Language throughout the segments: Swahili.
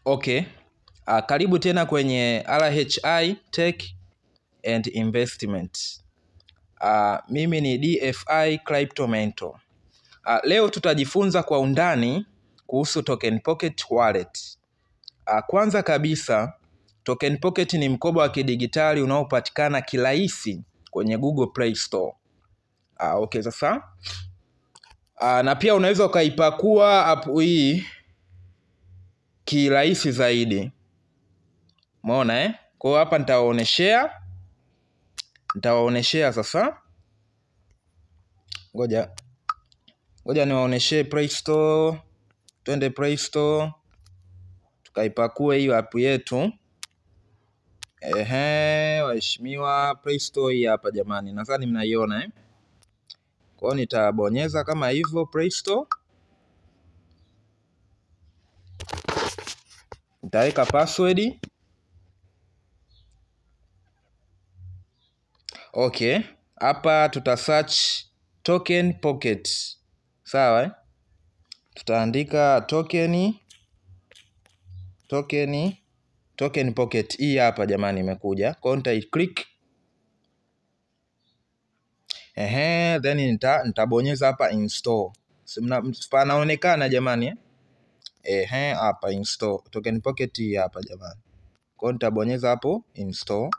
Okay. Karibu tena kwenye RHI Tech and Investment. Mimi ni DFI Crypto Mentor. Leo tutajifunza kwa undani kuhusu TokenPocket Wallet. Kwanza kabisa, TokenPocket ni mkoba wa kidigitali unaopatikana kirahisi kwenye Google Play Store. Okay, sasa. Na pia unaweza ukaipakua app hii kirahisi zaidi. Umeona eh? Kwa hiyo hapa nitawaoneshea. Nitawaoneshea sasa. Ngoja. Ngoja niwaoneshee Play Store. Twende Play Store. Tukaipakue hiyo app yetu. Ehe, waheshimiwa, Play Store hii hapa jamani. Nadhani mnaiona eh. Kwa hiyo nitabonyeza kama hivyo Play Store. Nitaweka password. Okay, hapa tuta search Token Pocket. Sawa eh? Tutaandika Token Pocket. Hii hapa jamani imekuja. Kwa hiyo nitai click. Ehe, then nitabonyeza hapa install. Panaonekana jamani eh? Ehe, hapa install Token Pocket hii hapa jamani. Kwa hiyo nitabonyeza hapo install.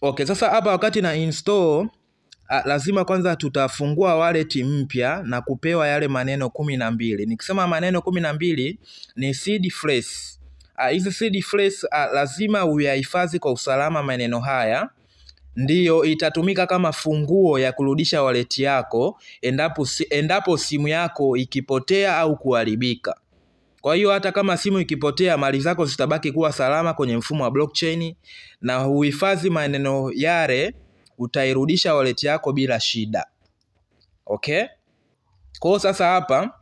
Okay, sasa hapa wakati na install, lazima kwanza tutafungua wallet mpya na kupewa yale maneno 12. Nikisema maneno 12 ni seed phrase. Hizi seed phrase lazima uyahifadhi kwa usalama. Maneno haya ndiyo itatumika kama funguo ya kurudisha wallet yako endapo simu yako ikipotea au kuharibika. Kwa hiyo hata kama simu ikipotea, mali zako zitabaki kuwa salama kwenye mfumo wa blockchain, na uhifadhi maneno yale utairudisha wallet yako bila shida. Okay? Kwa hiyo sasa hapa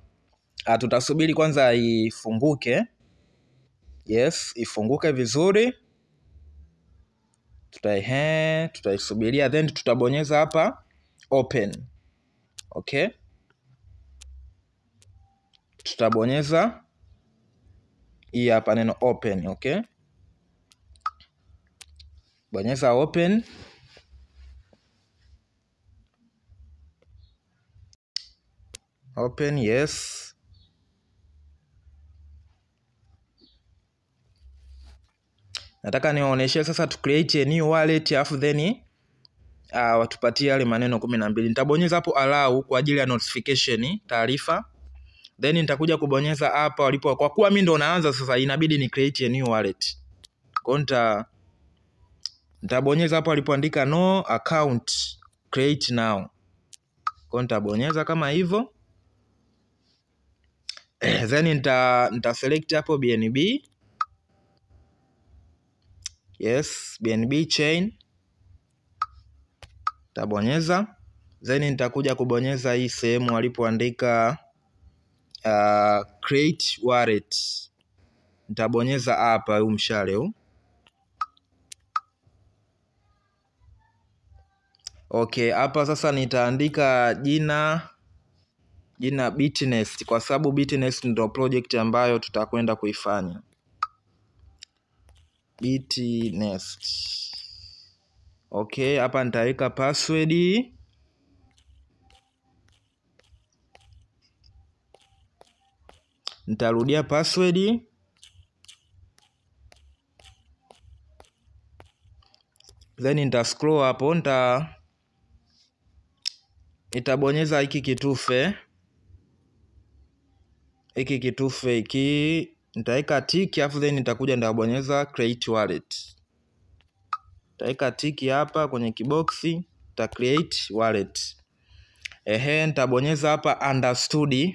tutasubiri kwanza ifunguke. Yes, ifunguke vizuri. Tutaisubiria then tutabonyeza hapa open. Okay? Tutabonyeza hii hapa neno open, okay? Bonyeza open. Open, yes. Nataka niwaoneshe sasa to create a new wallet, alafu then watupatie yale maneno 12. Nitabonyeza hapo allow kwa ajili ya notification, taarifa. Then nitakuja kubonyeza hapa walipo, kwa kuwa mimi ndo naanza sasa inabidi ni create a new wallet. Kwa hiyo nitabonyeza hapo walipoandika no account, create now. Kwa hiyo nitabonyeza kama hivyo. Then nita select hapo BNB. Yes, BNB chain. Nitabonyeza. Then nitakuja kubonyeza hii sehemu walipoandika create wallet. Nitabonyeza hapa huu mshale huu. Okay, hapa sasa nitaandika jina Bitnest, kwa sababu Bitnest ndio project ambayo tutakwenda kuifanya. Bitnest. Okay, hapa nitaweka password. Nitarudia password. Then nita scroll hapo, nitabonyeza hiki kitufe. Hiki kitufe hiki nitaweka tick, alafu then nitakuja nitabonyeza create wallet. Nitaweka tick hapa kwenye kiboxi, nita create wallet. Ehe, nitabonyeza hapa understood.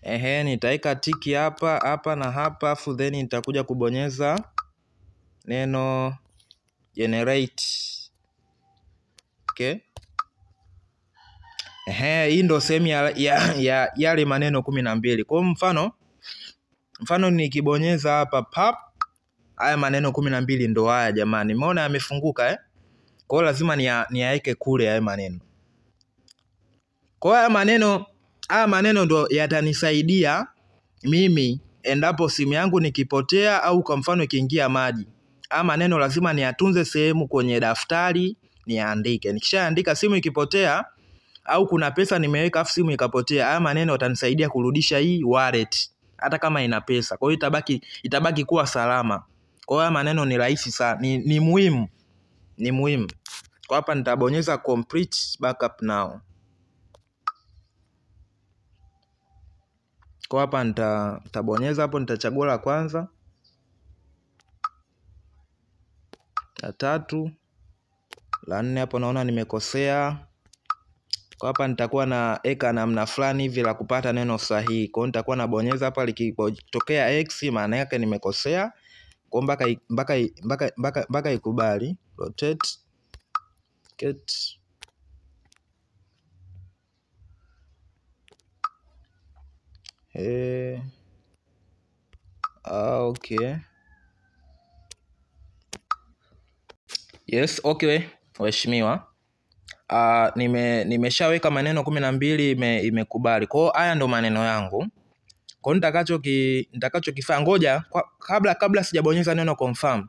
Ehe, nitaweka tiki hapa, hapa na hapa, afu then nitakuja kubonyeza neno generate. Okay. Ehe, hii ndo sehemu ya yale maneno 12. Kwa mfano nikibonyeza hapa pap, haya maneno 12 ndo haya jamani. Umeona yamefunguka eh? Kwa hiyo lazima niyaeke kule haya maneno. Kwa hiyo haya maneno ndo yatanisaidia mimi endapo simu yangu nikipotea au kwa mfano ikiingia maji. Haya maneno lazima niyatunze sehemu kwenye daftari, niandike. Nikishaandika, simu ikipotea au kuna pesa nimeweka afu simu ikapotea, haya maneno yatanisaidia kurudisha hii wallet hata kama ina pesa. Kwa hiyo itabaki kuwa salama. Kwa hiyo haya maneno ni rahisi sana, ni muhimu. Ni muhimu. Kwa hapa nitabonyeza complete backup now. Kwa hapa nitabonyeza hapo, nitachagua la kwanza, la tatu, la nne. Hapo naona nimekosea. Kwa hapa nitakuwa na eka namna fulani hivi la kupata neno sahihi. Kwa hiyo nitakuwa nabonyeza hapa, likitokea X maana yake nimekosea. Kwa mpaka ikubali. Rotate get. Okay. Yes, okay, waheshimiwa. Nimeshaweka maneno 12, imekubali. Kwa hiyo haya ndo maneno yangu. Kwa hiyo nitakachokifanya, ngoja kabla sijabonyeza neno confirm.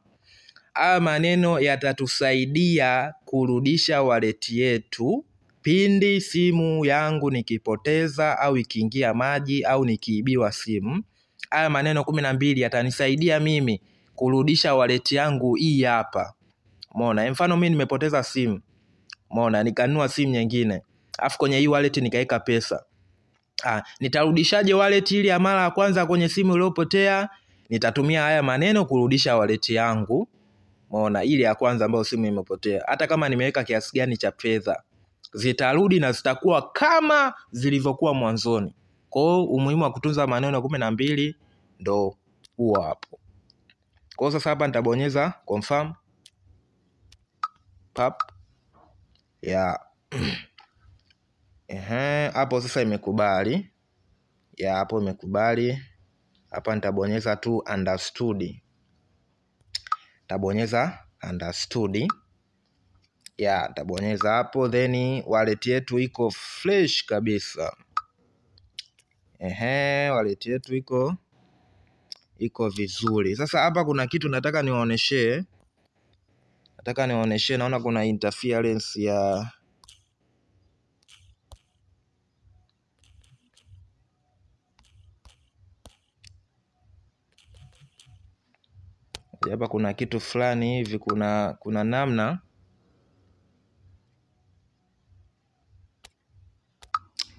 Haya maneno yatatusaidia kurudisha wallet yetu pindi simu yangu nikipoteza au ikiingia maji au nikiibiwa simu. Haya maneno 12 yatanisaidia mimi kurudisha wallet yangu hii hapa. Umeona? Mfano mimi nimepoteza simu. Umeona? Nikanunua simu nyingine. Alafu kwenye hii wallet nikaweka pesa. Nitarudishaje wallet ile ya mara ya kwanza kwenye simu iliyopotea? Nitatumia haya maneno kurudisha wallet yangu. Umeona? Ile ya kwanza ambayo simu imepotea. Hata kama nimeweka kiasi gani cha fedha, zitarudi na zitakuwa kama zilivyokuwa mwanzoni. Kwa hiyo umuhimu wa kutunza maneno 12 ndo huo hapo. Kwa hiyo sasa hapa nitabonyeza confirm. Pap. Ya. Hapo sasa imekubali. Ya, hapo imekubali. Hapa nitabonyeza tu understood. Nitabonyeza understood. Ya, nitabonyeza hapo, then wallet yetu iko fresh kabisa. Wallet yetu iko vizuri. Sasa hapa kuna kitu nataka niwaoneshe. Nataka niwaoneshe, naona kuna interference ya hapa, kuna kitu fulani hivi, kuna namna.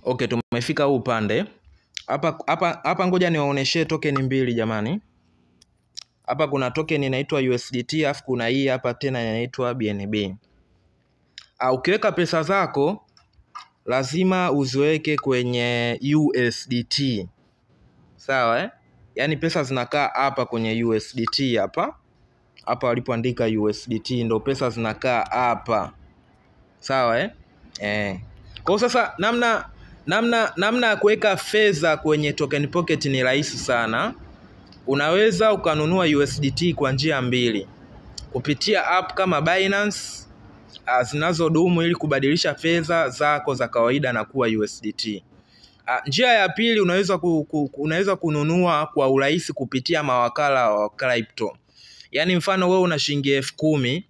Okay, tumefika huu upande. Hapa ngoja niwaoneshe token mbili jamani. Hapa kuna token inaitwa USDT, alafu kuna hii hapa tena inaitwa BNB. Ukiweka pesa zako lazima uziweke kwenye USDT. Sawa eh? Yaani pesa zinakaa hapa kwenye USDT hapa. Hapa walipoandika USDT ndo pesa zinakaa hapa. Sawa eh? Kwa sasa namna ya kuweka fedha kwenye Token Pocket ni rahisi sana. Unaweza ukanunua USDT kwa njia mbili. Kupitia app kama Binance zinazodumu ili kubadilisha fedha zako za kawaida na kuwa USDT. Njia ya pili, unaweza kununua kwa urahisi kupitia mawakala wa crypto. Yaani mfano wewe una shilingi 10,000,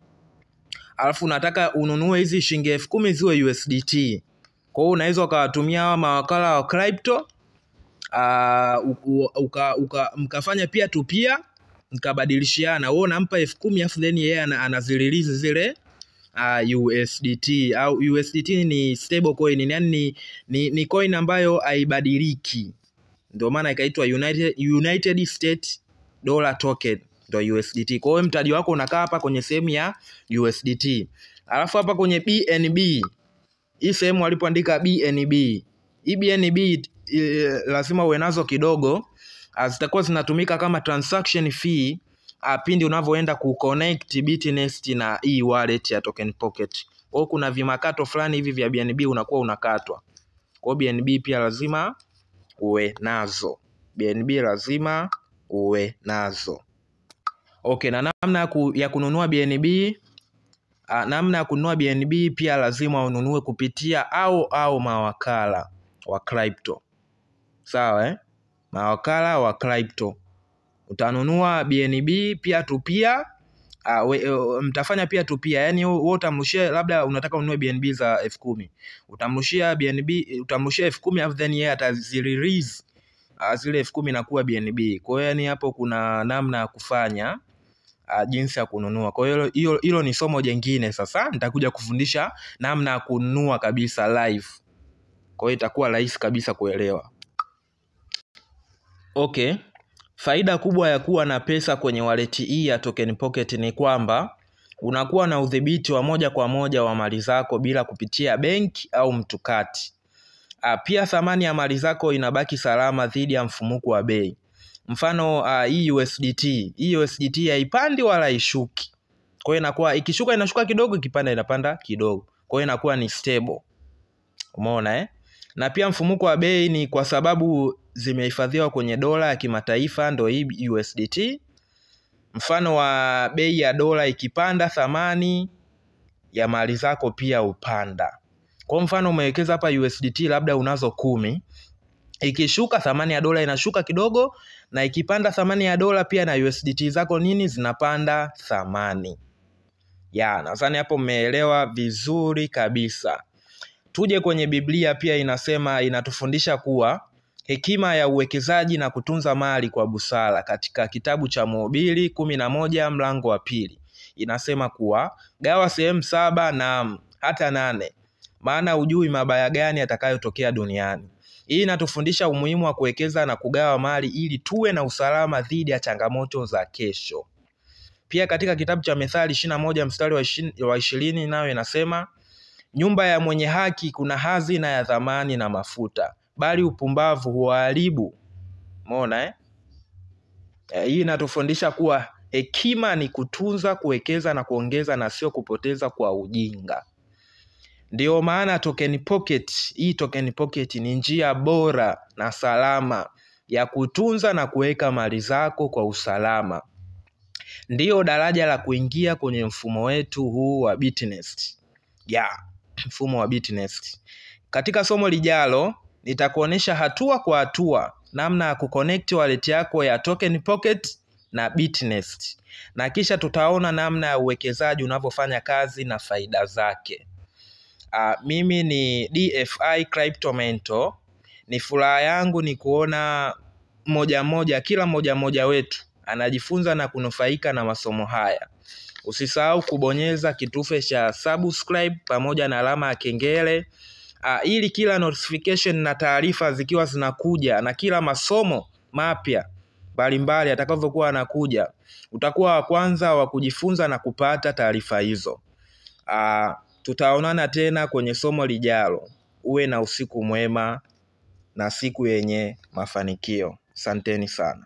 alafu unataka ununue hizi shilingi 10,000 ziwe USDT. Kwa hiyo unaweza ukawatumia hawa mawakala wa crypto, mkafanya pia tu pia mkabadilishiana. Wewe unampa 10,000 afu then yeye anazirelease zile USDT. Au USDT ni stable coin, yani ni coin ambayo haibadiliki. Ndio maana ikaitwa United States Dollar Token, ndio USDT. Kwa hiyo mtaji wako unakaa hapa kwenye sehemu ya USDT. Alafu hapa kwenye BNB, hii sehemu walipoandika BNB, hii BNB lazima uwe nazo kidogo. Zitakuwa zinatumika kama transaction fee pindi unavyoenda kuconnect Bitnest na e-wallet ya Token Pocket. Kwa hiyo kuna vimakato fulani hivi vya BNB unakuwa unakatwa. Kwa hiyo BNB pia lazima uwe nazo. BNB lazima uwe nazo. Okay, na namna ya kununua BNB, Namna ya kununua BNB pia lazima ununue kupitia au mawakala wa crypto. Sawa eh? Mawakala wa crypto. Utanunua BNB pia to peer, mtafanya pia to peer. Yaani wewe utamrushia, labda unataka ununue BNB za 10,000. Utamrushia BNB, utamrushia 10,000 then yeye atazirelease zile 10,000 na kuwa BNB. Kwa hiyo yani hapo kuna namna ya kufanya jinsi ya kununua. Kwa hiyo hilo ni somo jingine sasa, nitakuja kufundisha namna ya kununua kabisa live. Kwa hiyo itakuwa rahisi kabisa kuelewa. Okay. Faida kubwa ya kuwa na pesa kwenye wallet hii ya Token Pocket ni kwamba unakuwa na udhibiti wa moja kwa moja wa mali zako bila kupitia benki au mtu kati. Pia thamani ya mali zako inabaki salama dhidi ya mfumuko wa bei. Mfano hii USDT, hii USDT haipandi wala haishuki. Kwa hiyo inakuwa ikishuka inashuka kidogo, ikipanda inapanda kidogo. Kwa hiyo inakuwa ni stable. Umeona eh? Na pia mfumuko wa bei ni kwa sababu zimehifadhiwa kwenye dola ya kimataifa, ndio hii USDT. Mfano wa bei ya dola ikipanda, thamani ya mali zako pia upanda. Kwa mfano umewekeza hapa USDT labda unazo 10, ikishuka thamani ya dola inashuka kidogo, na ikipanda thamani ya dola pia na USDT zako nini zinapanda thamani. Ya, nadhani hapo mmeelewa vizuri kabisa. Tuje kwenye Biblia pia inasema, inatufundisha kuwa hekima ya uwekezaji na kutunza mali kwa busara. Katika kitabu cha Mhubiri 11 mlango wa 2 inasema kuwa gawa sehemu 7 na hata 8, maana hujui mabaya gani yatakayotokea duniani. Hii inatufundisha umuhimu wa kuwekeza na kugawa mali ili tuwe na usalama dhidi ya changamoto za kesho. Pia katika kitabu cha Methali 21 mstari wa 20 nayo inasema, nyumba ya mwenye haki kuna hazina ya thamani na mafuta, bali upumbavu huharibu. Umeona eh? Hii inatufundisha kuwa hekima ni kutunza, kuwekeza na kuongeza na sio kupoteza kwa ujinga. Ndio maana Token Pocket, hii Token Pocket ni njia bora na salama ya kutunza na kuweka mali zako kwa usalama. Ndiyo daraja la kuingia kwenye mfumo wetu huu wa Bitnest. Ya, mfumo wa Bitnest. Katika somo lijalo nitakuonesha hatua kwa hatua namna ya kuconnect wallet yako ya Token Pocket na Bitnest. Na kisha tutaona namna ya uwekezaji unavyofanya kazi na faida zake. Mimi ni DFI Crypto Mentor. Ni furaha yangu ni kuona moja moja, kila moja moja wetu anajifunza na kunufaika na masomo haya. Usisahau kubonyeza kitufe cha subscribe pamoja na alama ya kengele, ili kila notification na taarifa zikiwa zinakuja na kila masomo mapya mbalimbali atakavyokuwa anakuja, utakuwa wa kwanza wa kujifunza na kupata taarifa hizo. Tutaonana tena kwenye somo lijalo. Uwe na usiku mwema na siku yenye mafanikio. Asanteni sana.